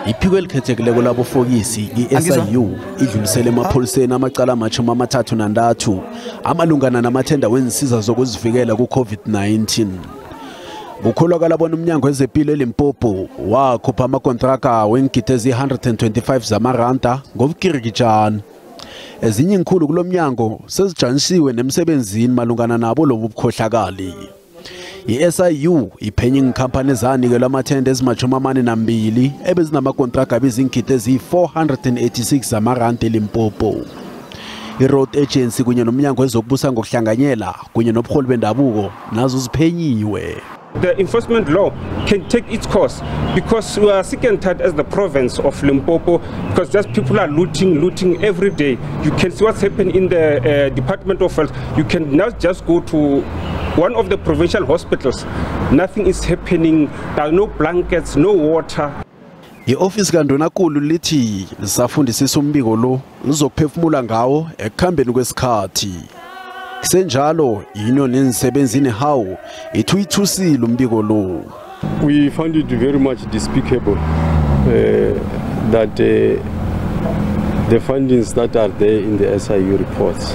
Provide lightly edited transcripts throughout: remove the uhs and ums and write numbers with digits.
Iphiko elikhethekileko labofokisi i-SIU idlulisele emapholiseni amacala ama-33 amalungana namathenda wensiza zokuzivikela ku-COVID-19. Kukholakala bona umnyango wezempilo eLimpopo wakhupha amakontraka weengidi ezi-125 zamaranda ngobukirikitjani. Ezinye iinkhulu kulo mnyango sezijanisiwe nemsebenzini malungana nabo lobu bukhohlakali. I-SIU iphenye iinkhampani ezanikelwa amathenda ezima-42 ebezinamakontraka abiziingidi eziyi-486 zamaranda eLimpopo. I-Road Agency kunye nomnyango wezokubusa ngokuhlanganyela kunye nobuholi bendabuko nazo ziphenyiwe. The enforcement law can take its course because we are sick and tired as the province of Limpopo, because just people are looting every day. You can see what's happened in the Department of Health. You can now just go to one of the provincial hospitals. Nothing is happening. There are no blankets, no water. I-ofisi kaNdunakulu lithi lisafundisisa umbiko lo lizokuphefumula ngawo ekuhambeni kwesikhathi. Kusenjalo i-union yenzisebenzi iNehawu ithi uyithusile umbiko lo. We found it very much despicable that the findings that are there in the SIU reports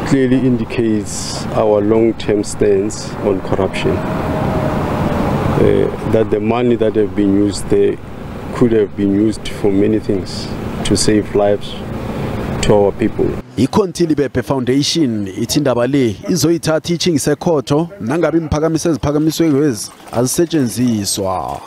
clearly indicates our long-term stance on corruption. That the money that have been used there could have been used for many things to save lives to our people. I-Conty Lebepe Foundation ithi indaba le izoyithatha itjhingise ekhotho nangabe imphakamiso eziphakamiswe kwezi azisetshenziswa.